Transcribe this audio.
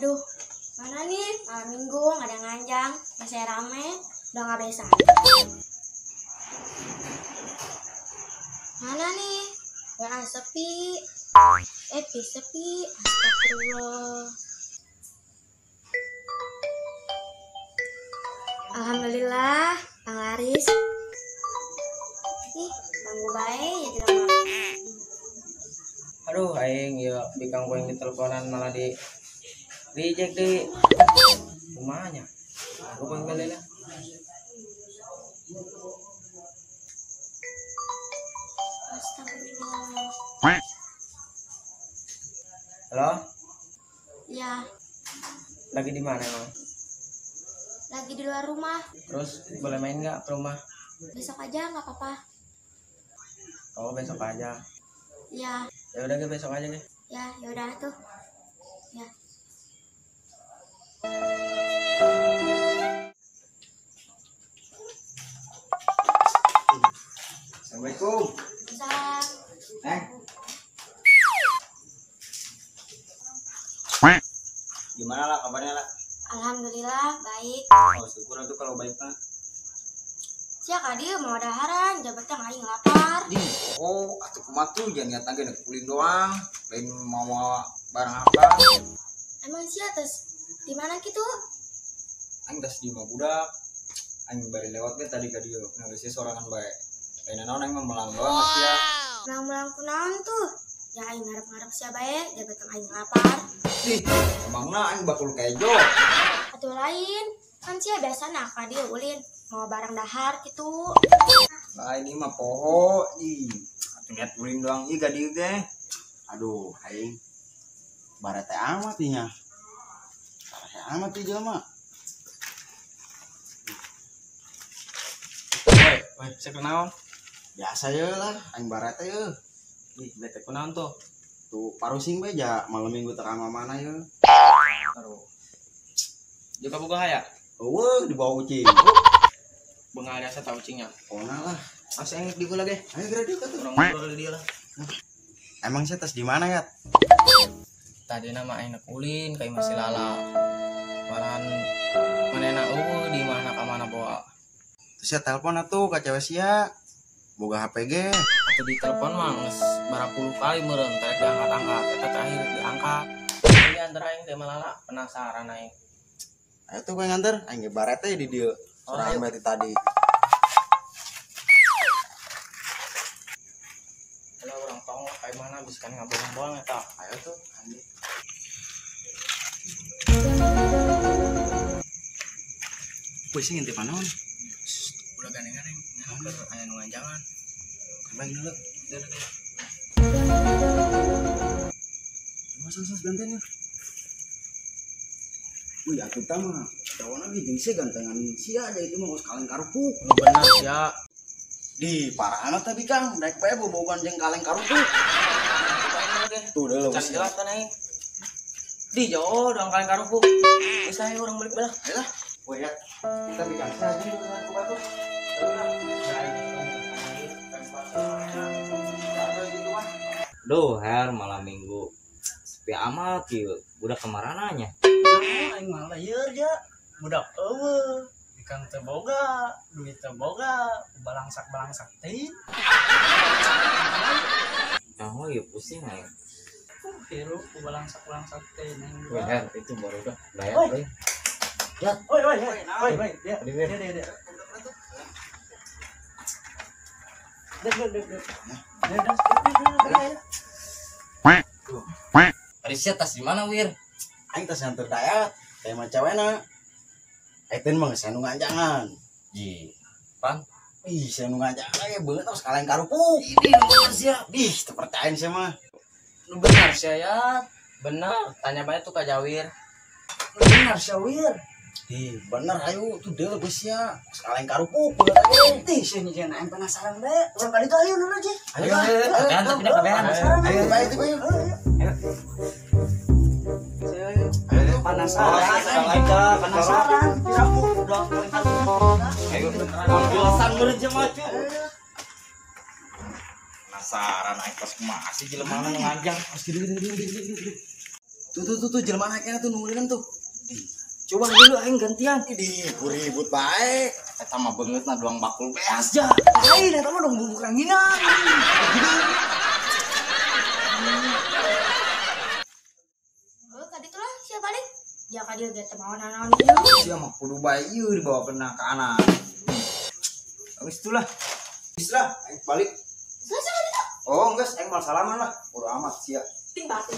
Aduh, mana nih malam minggu nggak ada nganjang, masih rame, udah nggak biasa. Mana nih? WA sepi, FB sepi, astagfirullah. Alhamdulillah, Bang Laris. Ih, ganggu bae ya tidak. Aduh, aing ya bikang poing di teleponan malah di reject di rumahnya. Aku panggil lah. Astagfirullah. Halo? Ya. Lagi di mana emang? Lagi di luar rumah. Terus boleh main nggak ke rumah? Besok aja nggak apa-apa. Oh, besok aja. Ya. Ya udah ke besok aja deh. Ya, ya udah tuh. Ya. Assalamualaikum. Salam. Gimana lah kabarnya lah? Alhamdulillah baik. Oh, syukur tuh kalau baik mah. Sia kadi mau daharan, jabatnya aing lapar. Oh, atuh kumaha tuh jangan niat lagi nek ulin doang, lain mau barang apa. Emang sia tes di mana kitu? Aing tas di imah budak. Aing bari lewat ge tadi ka dieu. Nah, geus sorangan bae. Lain naon aing mah melang doang sia. Melang-melang kunaon tuh? Ya aing ngarep-ngarep sia bae, jabatan aing lapar. Ih, emangna aing bakul kejo. Atuh lain, kan sia biasana ka dieu ulin mau barang dahar gitu. Lah ini mah poho, ih. Atuh niat ulin doang ih ka dieu teh. Aduh, aing barete amat nya. Barete amat ieu jelema. Woi, woi, saya kunaon? Biasa ye lah, aing barete ye. Ih, bete kunaon tuh? Tuh parusing bae ja malam minggu teh ka mana ye. Aduh. Juga boga haya? Eueuh dibawa ucing. Bengal biasa tau ucingnya. Pona lah. Asa engek di gula ge. Ayo geura dieu tuh. Urang ngobrol di dia lah. Emang saya tes di mana ya? Tadi nama aing nek ulin ka imah si Lala. Malahan manehna eueuh di mana ka mana bawa. Terus saya telepon atuh ka cewek sia. Boga HP ge. Atuh di telepon mah geus barapuluh kali meureun terek diangkat-angkat. Eta terakhir diangkat. Jadi antara aing teh Lala penasaran aing. Ayo tuh gue nganter, aing ge barete di dieu. Sorangan berarti tadi. Kalau orang tong lah kayak mana bisa kan ngabohong-bohong eta. Ayo tuh, anjing. Pusing ngintip naon? Ulah gandeng-gandeng, nah keur aya nu nganjangan. Kembang dulu. Masa sos gantian ya? Wih, atuh tah mah. Cowokna ge jeung sia gantengan sia aja itu mah geus kaleng karupuk. Bener sia. Di parahna teh bikang, daek bae bobogan jeung kaleng karupuk. Tuh deuleu can jelas kan aing. Di jauh doang kaleng karupuk. Geus ayo urang balik belah. Ayo lah. Woi ya, kita bikang sia aja ku batu. Duh, her malam minggu sepi amat ieu, budak kemarananya. Aing mah lieur ja, budak eueuh, bikang teu boga, duit teu boga, balangsak-balangsak teuing. Nah, ieu pusing aing. Hirup balangsak-balangsak teuing. Woi, her itu baru dah bayar euy. Ya, oi oi oi oi, dia dia dia dia. Dek dek dek. Tadi sia tas di mana, Wir? Aing tas nganter dayat, teh mah cewena. Aing mah geus nu nganjangan. Ji, pan? Ih, saya nu nganjangan ge beungeut terus kaleng karupuk. Ini nu bener sia. Ih, teu percayain sia mah. Nu bener sia ya. Bener, tanya bae tuh ka Jawir. Nu bener sia, Wir. Ih, bener ayo tuh deuleu geus sia. Kaleng karupuk beungeut aja. Ih, sia nyieun aing penasaran bae. Urang ka ditu ayo dulu, Ji. Ayo, ayo, ayo, ayo, bae tuh ayo. Ayo. Penasaran, penasaran. Piraku udah kaleng karupuk. Ayo, jelasan meureun mah cu. Penasaran aing pas kumaha sih jelema nu nganjang. Gede gede gede gede gede. Tuh tuh tuh tuh jelema naiknya tuh nungguin tuh. Coba dulu aing gantian. Idih, ribut bae. Eta mah beungeutna doang bakul beas ja. Lain eta mah dong bubuk ranginang. Heuh, ka ditu lah sia balik. Ja ka dieu ge teu mawa nanaon ieu. Sia mah kudu bae ieu dibawa kena ka anak. Geus itulah. Geus lah, aing balik. Selesai ka ditu. Oh, geus aing mal salaman lah. Bodo amat sia. Ting batu.